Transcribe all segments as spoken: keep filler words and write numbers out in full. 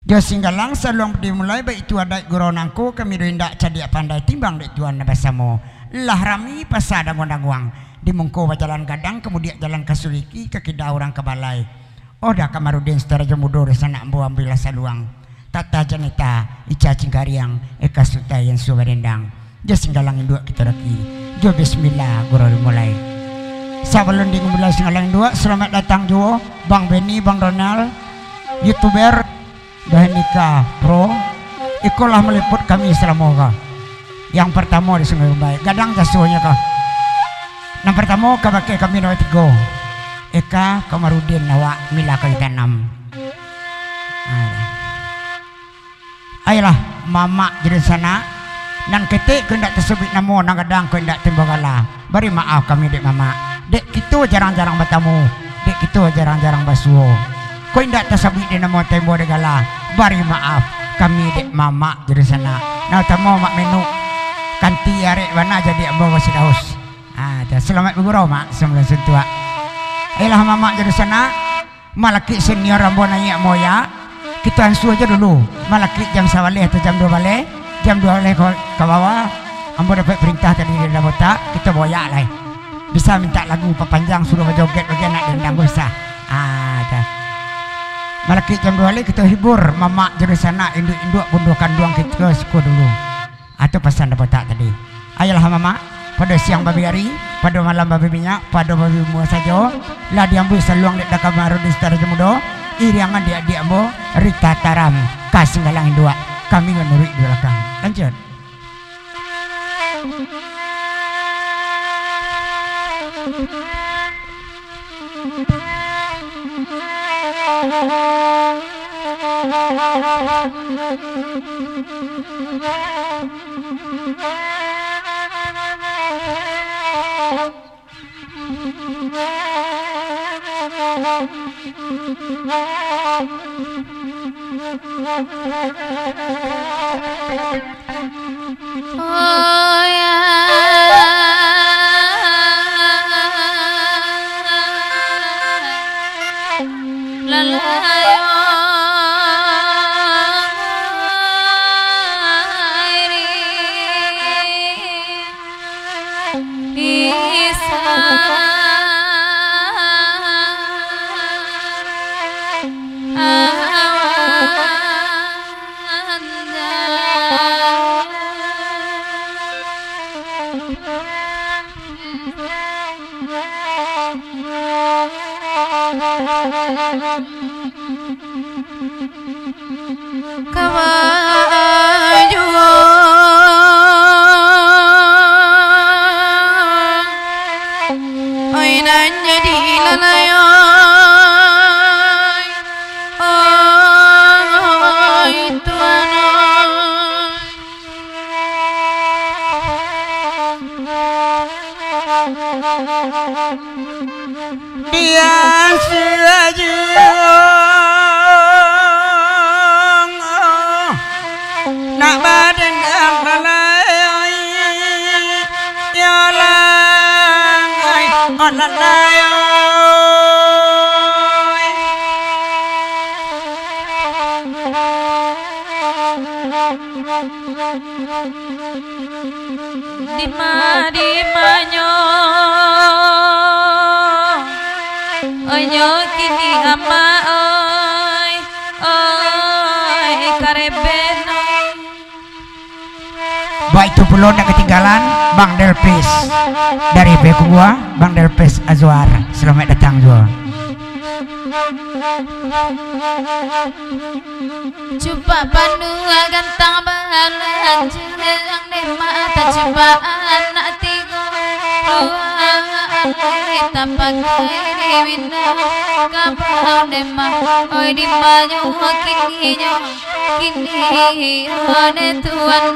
Jo singgalang saluang dimulai, baitu adaik gurau nangko, kami do indak cadiak pandai timbang dek tuan nan basamo. Lah rami pasa danguang-danguang, di mungko bajalan gadang, kamudiak jalan ka suliki, ka kida urang ka balai. Oh dah Kamarudin Sutarajo Mudo, dunsanak ambo ambilah saluang. Tata janita, ica cingkariang, eka sutai ansu badendang. Jo singgalang induak kito daki. Jo bismillah gurau dimulai. Sabalun dimulai singgalang induak, salamaik datang juo Bang Benny, Bang Ronald, YouTuber Dohenika Pro. Iko lah maliput kami salamo ko. Yang partamo di Sungai Rumbai, gadang jasonyo ko. Nan partamo kabake kami nomor tigo, Eka Kamarudin, awak Mila Kayu Tanam. Ah. Ayolah, mamak jo dunsanak, nan ketek ko indak tasabuik namo, nan gadang ko indak tembo gala. Bari maaf kami dek mamak, dek kito jarang-jarang batamu, dek kito jarang-jarang basuo. Ko indak tasabuik dek namo, tembo dek gala, bari maaf kami dek mamak jo dunsanak. Nan utamo Mak Menuk, kanti arek bana jadi ambo ka Sidaus. Ah, dah, salamaik bagurau, Mak, sambilan suntuak. Ayolah, mamak jo dunsanak. Malakik senior ambo naiak moyak, kito ansua jo dulu. Malakik jam sabaleh atau jam duo baleh, jam duo baleh ka, ka bawah, ambo dapek parintah tadi dari Dabotak, kito boyak lai. Bisa mintak lagu papanjang, suruah bajoget bagi anak dendang, bisa. Ah, dah. Malakik jam duo baleh kito hibur mamak jo dunsanak, induak-induak bunduak kanduang kito siko dulu. Atau pasan Dabotak tadi. Ayolah mamak, pado siang babi ari, pado malam babi minyak, pado babi mua sajo, lah diambuih saluang dek Eka Kamarudin Sutarajo Mudo, iriangan dek adiak ambo, Rita Taram, ka singgalang induak, kami manuruik di balakang. Lanjut. Kawa juo, oi nan jadi lalai, oi, oi Tuhan, oi. Dian sajuang, nak badendang lalai, yo lah, oh lalai, oi. Dima, dimanyo, onyo kini amak, oi, oi, karebeh, oi. Baitu pulo ndak katinggalan, Bang Delpis dari Pekugua, Bang Delpis Azwar, salamaik datang juo. Cupak panuah gantang balanjang, dek mah tacupak anak tigo dua, tapakai di Minangkabau, dek mah, oi, dimanyo kininyo, kininyo, dek Tuan.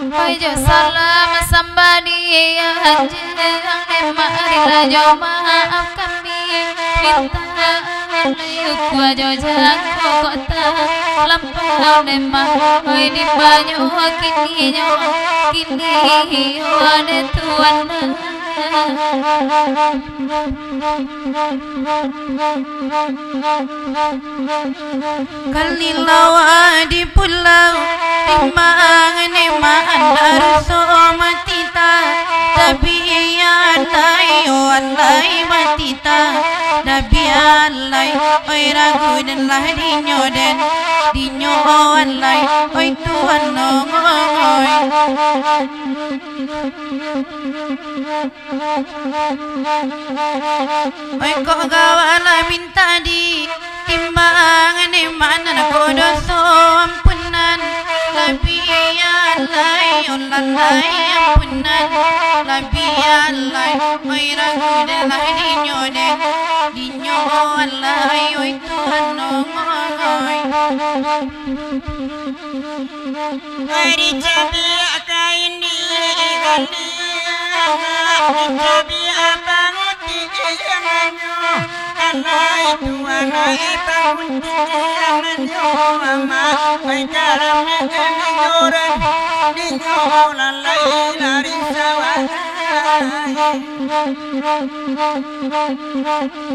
Oi, jo salam sambah dianjang, dek mah, rila jo maaf kami minta, lai ukua jo jangko kok talampau, dek mah, oi, dimanyo kininyo, kininyo, dek Tuan. Kalilau di pulau, timbang ni mak andak ruso mati ta. Tapi ya alai, oh alai mati ta. Tapi alai, oi ragu den lah dinyo den. Dinyo alai, oi tuan nongoi. Oi kok gawak lah minta di timbang ni mak nan kok doso ampunan. Labi alai, oh lalai ampunan. Labi alai, oi ragu den lah dinyo den. Dinyo alai, oi tuan nongoi. Ari cabiak kain di baliak, ari cabiak panguti ianganyo. Alai tuan ai panguti ianganyo, amak ai karam ianganyo ran, dinyo lalai lari sawah.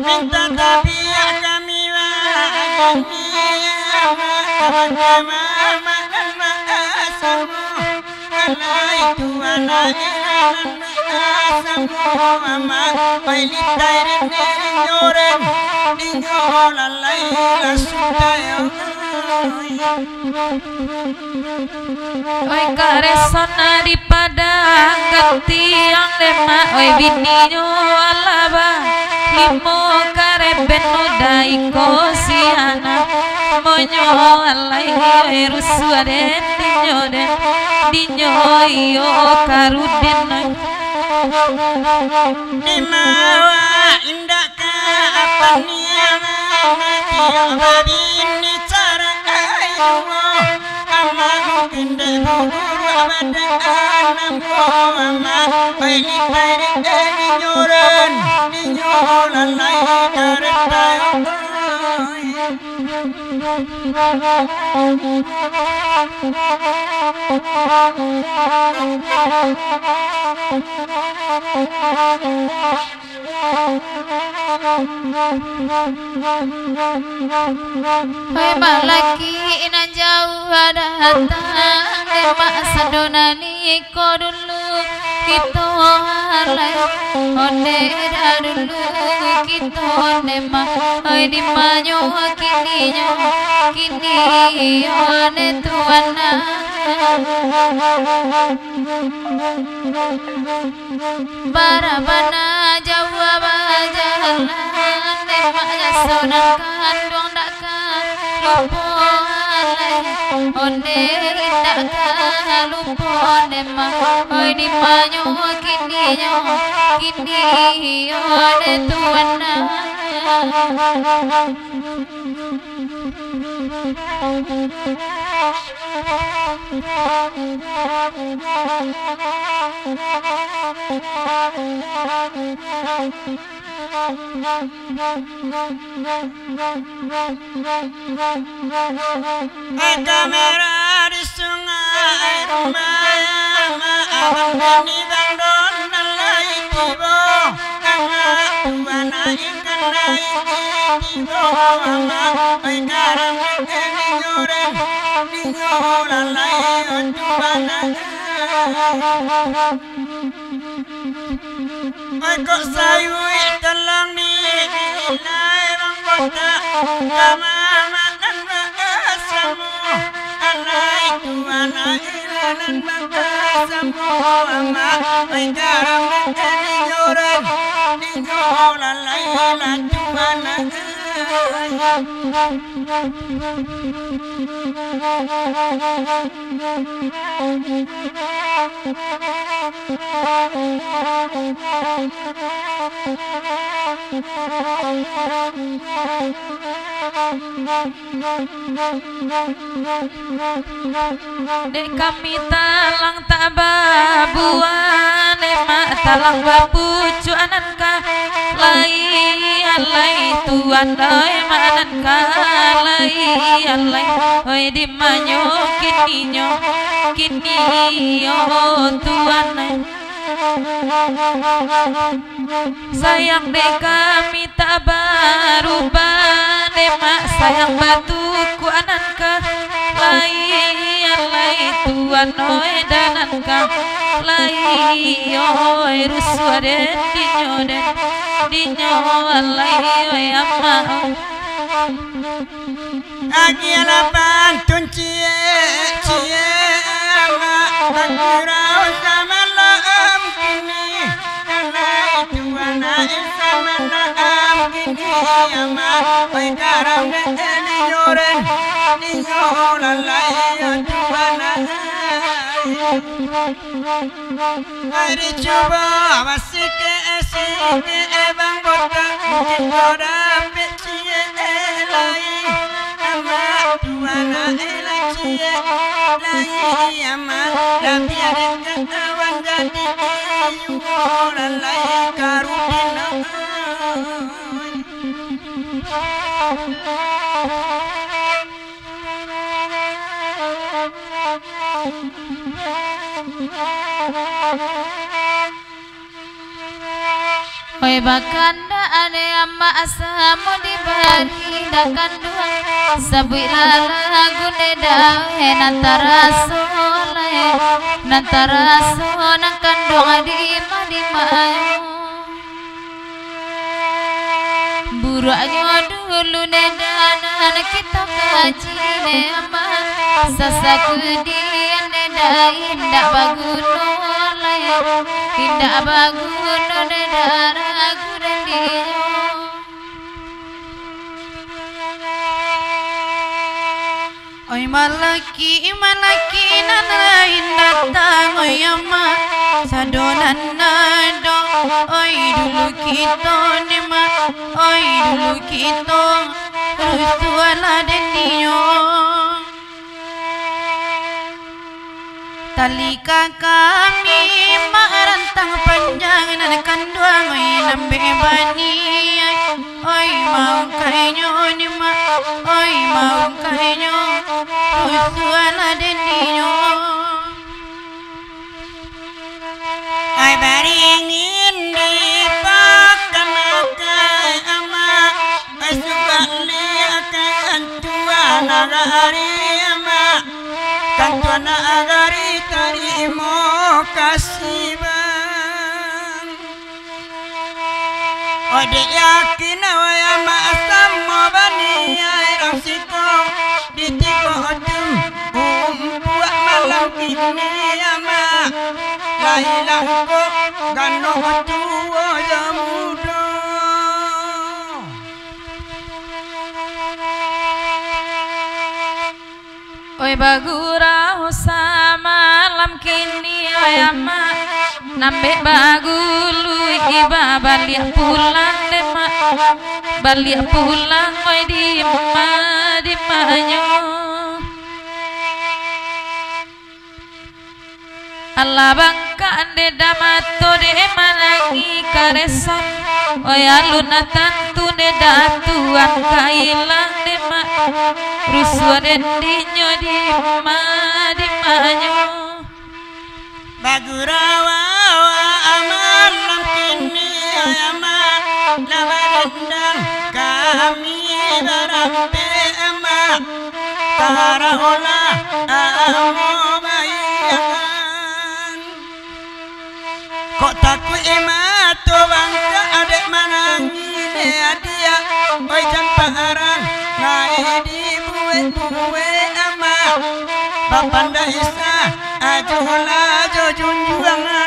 Minta tabiak kami, wahai kami, amak, amak, amak, amak, asamu. Alai tuan ai, anak asamu, amak, pai litai rinyo ran, dinyo lalai lah sudah, yo. Oi, karesan di padang gantiang lemak, oi, bininyo alaba limo kareben udah iko si anak. Monyo alai, oi, rusuah den dinyo den, dinyo iyo karuden, oi. Dimawa indak ka paniang, tiok babini cara ayo. Amak mungkin dek buguru badan ambo, amak pai litai dek dinyo ran, dinyo lalai kareta. Hoi, malaki nan jauah datang, demak sado nan iko dulu kito alai. Onde dahulu kito demak, hoi, dimanyo kininyo, kini onde tuan nah. Bara bana jauah bajalan, demak jaso nan kanduang dak ka lupo alai. Onde indak ka lupo demak, hoi, dimanyo kininyo, kini onde tuan nah. Kamera di sungai rumah, abang Dani, Bang Don, nan lai tibo. Anak tuan ai kan lai tibo, amak ai karam dinyo ran, dinyo lalai tuan ai. Ai kok sayuik talang di bilai bang botak, ka mamak nan baasamu. Alai tuan ai, nan baasamu amak, ai karam dinyo ran, dinyo lalai lah tuan ai. Dek kami talang tak babuah, dek mak talang bapucuak nan ka lai alai tuan, doi mak nan ka lai alai. Oi, di manyo kininyo, kininyo tuan ai. Sayang dek kami tak barubah, dek mak sayang batukuak nan ka lai, alai tuan oi danan ka lai, oi rusuah den dinyo den, dinyo alai oi amak. Agiah lapan tun ciek, ciek amak, bagurau samalam kini, alai tuan ai samalam kini amak, oi karam dek linyo den, linyo lalai tuan ai. Ari cubo basikik-sikik bang botak, mungkin kau dapek ciek lai. Amak tuan ai lah ciek lai, amak labiah dek kawan jadi iyo lalai karudin. Oi, bakandak ade amak samo dibari indak kanduang, sabuiklah lagu neda, eh, nan taraso lai, nan taraso nan kanduang di ma-, di ma-, Buruaknyo dulu neda nan kito kaji, ne amak, sasakudian neda indak baguno lai, indak baguno neda ragu dan diyo. Oi malaki, malaki nan lain datang, oi amak, sado nan ado, oi dulu kito ni mak, oi dulu kito, rusuahlah den dinyo. Tali ka kami mak rantang panjang nan kanduang, oi nambek baniai, oi maungkainyo ni mak, oi maungkainyo, rusuahlah den dinyo. Ai baringin di pakan akai amak, ai subak liakan tuan nagari amak, kan tuan nagari tarimo kasih bang. Odek yakin awai amak samo baniai rang siko, di tigo tu umpuak malam kini amak, lai langkok ganok tuo jo mudo. Oi bagurau samalam kini, oi amak, nambek bagulu iba baliak pulang dek mak, baliak pulang oi dima, dimanyo. Alah bangkak ndeh da mato dek manangih karesan. Oi alun tantu ndeh da tuan ka ilang dek mak. Rusuah den dinyo dima, dimanyo. Bagurau awak malam kini, oi amak, lah barendang kami barampek amak. Taraolah amo bayangan. Kok takuik mato bangkak adek manangih dek adiak. Oi jamparang ngai dibuek-buek amak. Bapandai sa ajolah jo junjuangan.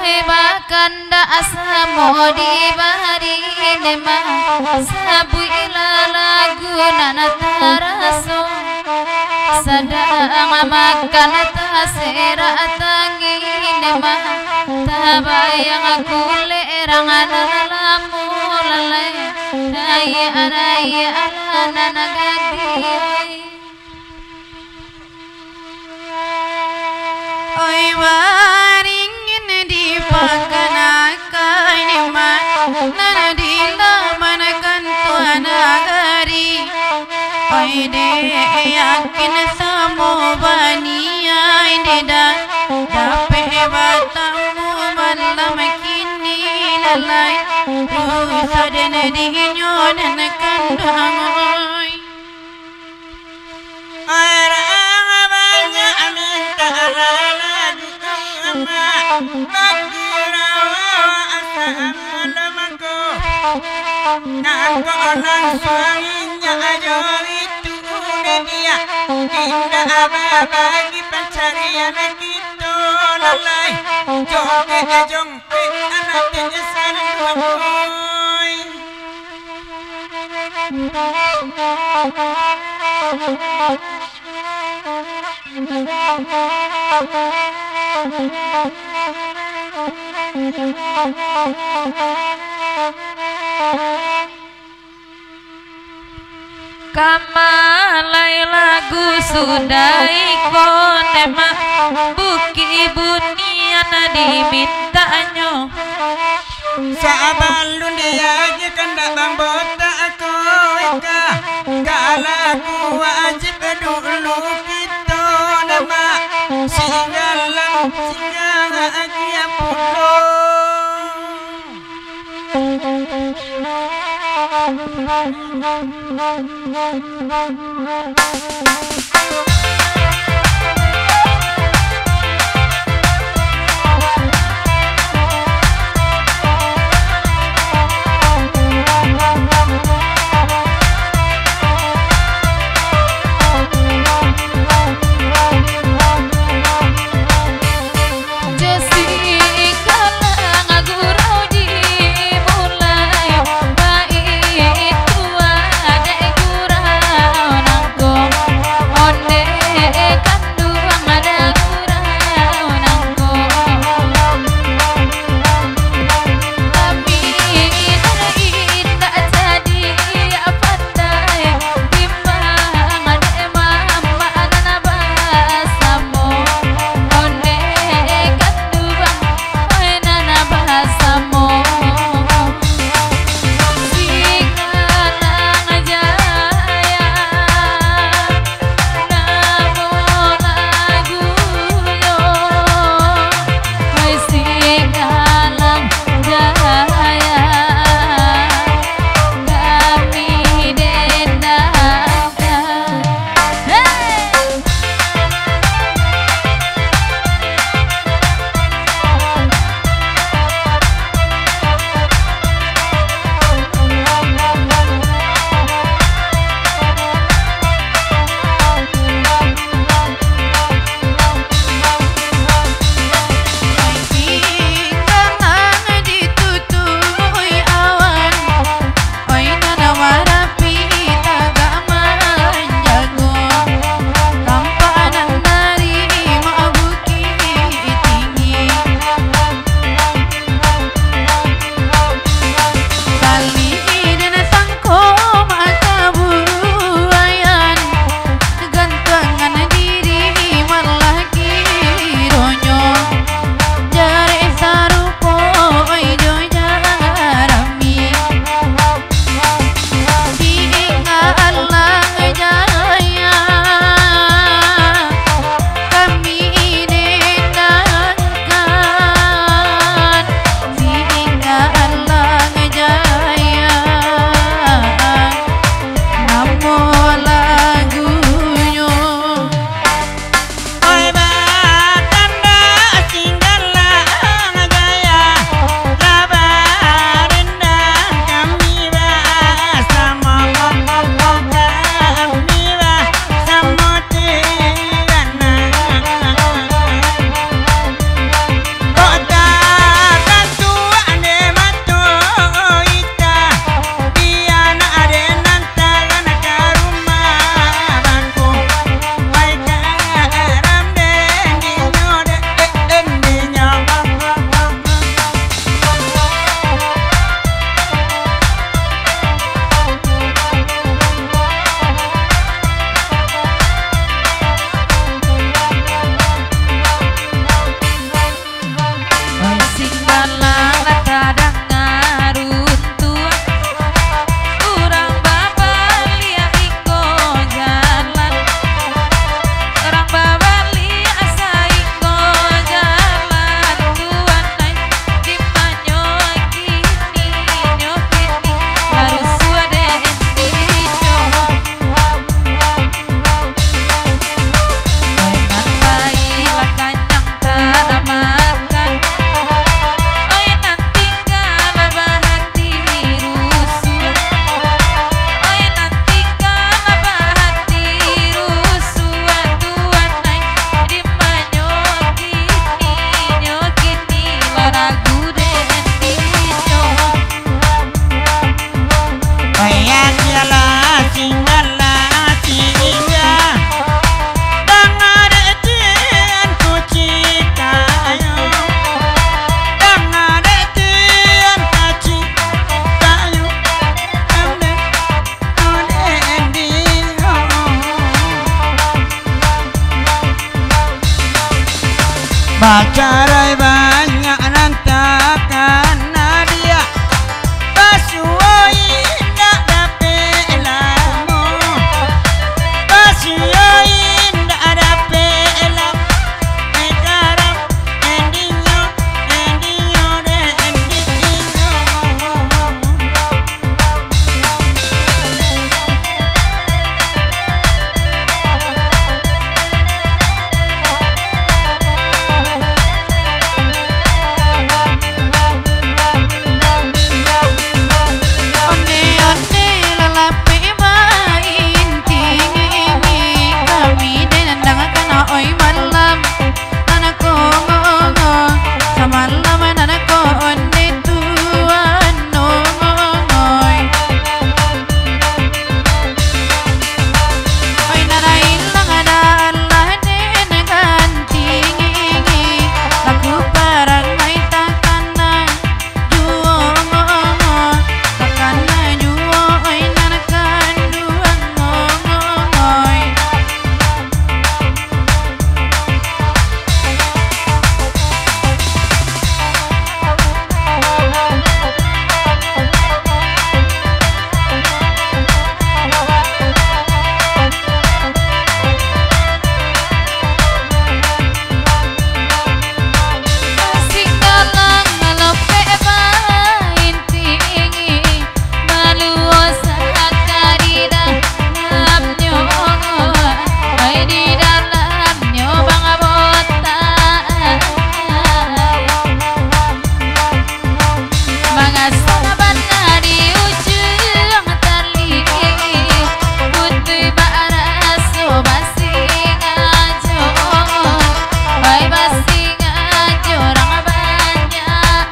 Bakandak samo dibari, dema sabuiklah lagu nan taraso. Sadang makan taserak tangin, dema tabayang kulek rang nan lamo lalai. Naiak, naiak lah nan gadih. Oi, baringin di pakan akai, dema nan dilamankan Tuan Nagari. Oi, dek yakin samo baniai, dek da-, dapek batamu malam kini lalai. Rusa den dinyo nan kanduang, oi. Urang banyak mintak lagu, amak, lagu rawa asal mako. Nangko langsuang injak jo itu media, indak babagi pancarian kito lalai. Jongkek, jongkek, anak teh sanduang, oi. Kamalai lagu sudah iko, dema Bukik Bunian dimintaknyo. Sabalun diagiah kandak Bang Botak ko, ika, ka lagu wajib dulu kito, dema Singgalang, Singgalang agiah pulo. Pacarai banyak nan takana dia. Pasuo indak dapek lamo. Pasuo indak dapek lamo. Sekarang endingnyo, endingnyo deh, endingnyo. Onde-onde lalapek bainting, kami den dang kana oi malam. Nan ko ngo-ngo, samalam nan ko onde tuan oi. Oi, nan ilang adalah den ganti, laku parangai takana juo, takana juo, oi, nan kanduang oi. Singgalang lopek bainting, maluo sakari dalamnyo, ai di dalamnyo bang botak. Mangasah bana di ujuang tali, putuih baraso basingajo, ai basingajo urang banyak.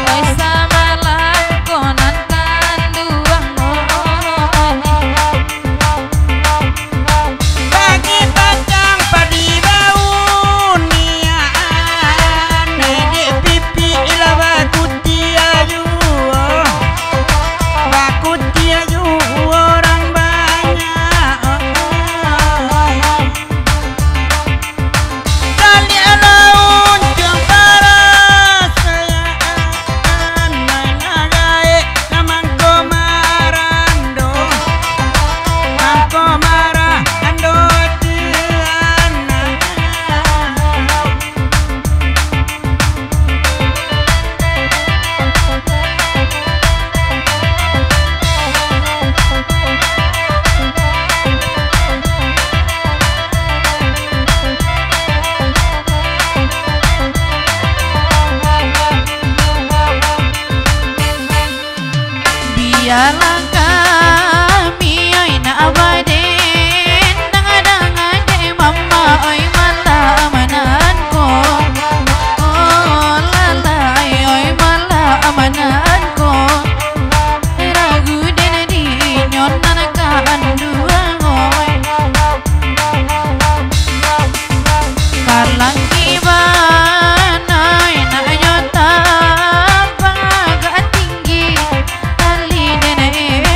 Oi, samalam ko nan kanduang, oi. Bagi batang padi baunian, dek pipik lah bakutia juo, bakutia juo urang banyak, oi. Caliaklah untuang parasayaan, nan gaek nan mangko marando, mangko marando tianai. Bialah kami, oi, nak badendang dangan dek mama, oi, malam nan ko. Oh, lalai, oi, malam nan ko. Ragu den di inyo nan kanduang, oi. Palang iban, oi, nak nyo tabang agak tinggi. Tali den, eh,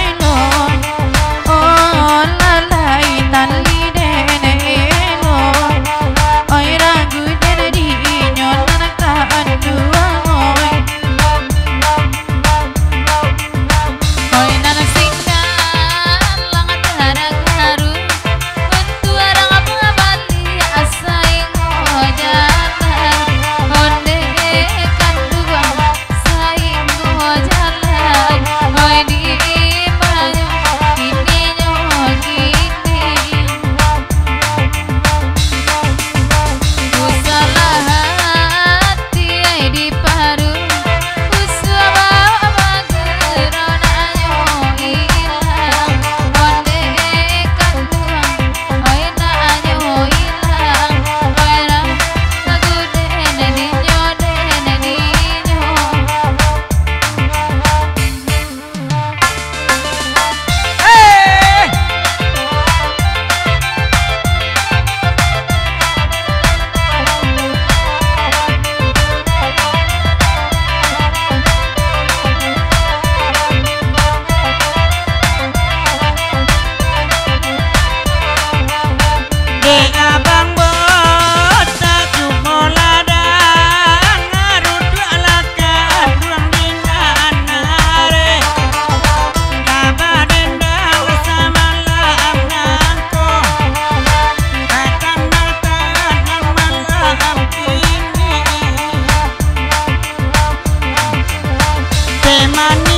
Mani